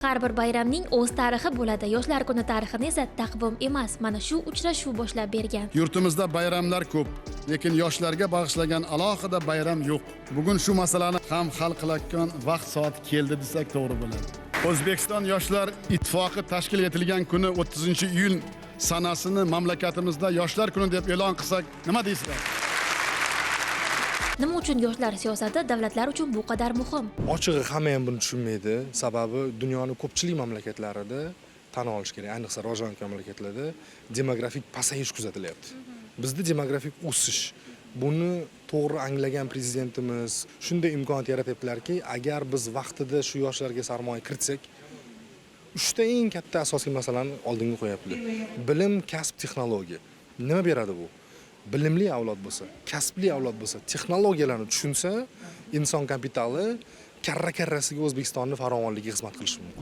Har bir bayramning o'z tarixi bo'ladi. Yoshlar kuni tarixini esa taqvim emas, mana shu uchrashuv boshlab bergan. Yurtimizda bayramlar ko'p, lekin yoshlarga bag'ishlagan alohida bayram yo'q. Bugun shu masalani ham hal qilayotgan vaqt soati keldi desak, to'g'ri bo'ladi. O'zbekiston Yoshlar Ittifoqi tashkil etilgan kuni, 30 iyun sanasini mamlakatimizda Yoshlar kuni deb e'lon qilsak, nima deysizlar? Nima uchun yoshlar siyosati davlatlar uchun bu qadar muhim? Ochig'i, hamma ham buni tushunmaydi. Sababi dunyoni ko'pchilik mamlakatlarida, tan olish kerak, ayniqsa rivojlanayotgan mamlakatlarda demografik pasayish kuzatilyapti. Bizda demografik o'sish. Buni to'g'ri anglagan prezidentimiz shunday imkoniyat yaratyaptilarki, agar biz vaqtida shu yoshlarga sarmoya kiritsak, uchta eng katta asosiy masalani oldinga qo'yaptilar: bilim, kasb, texnologiya. Nima beradi bu? Bilimli avlod bo'lsa, kasbli avlod bo'lsa, texnologiyalarni tushunsa, inson kapitali karra karrasiga O'zbekistonni farovonligiga xizmat qilishi mumkin.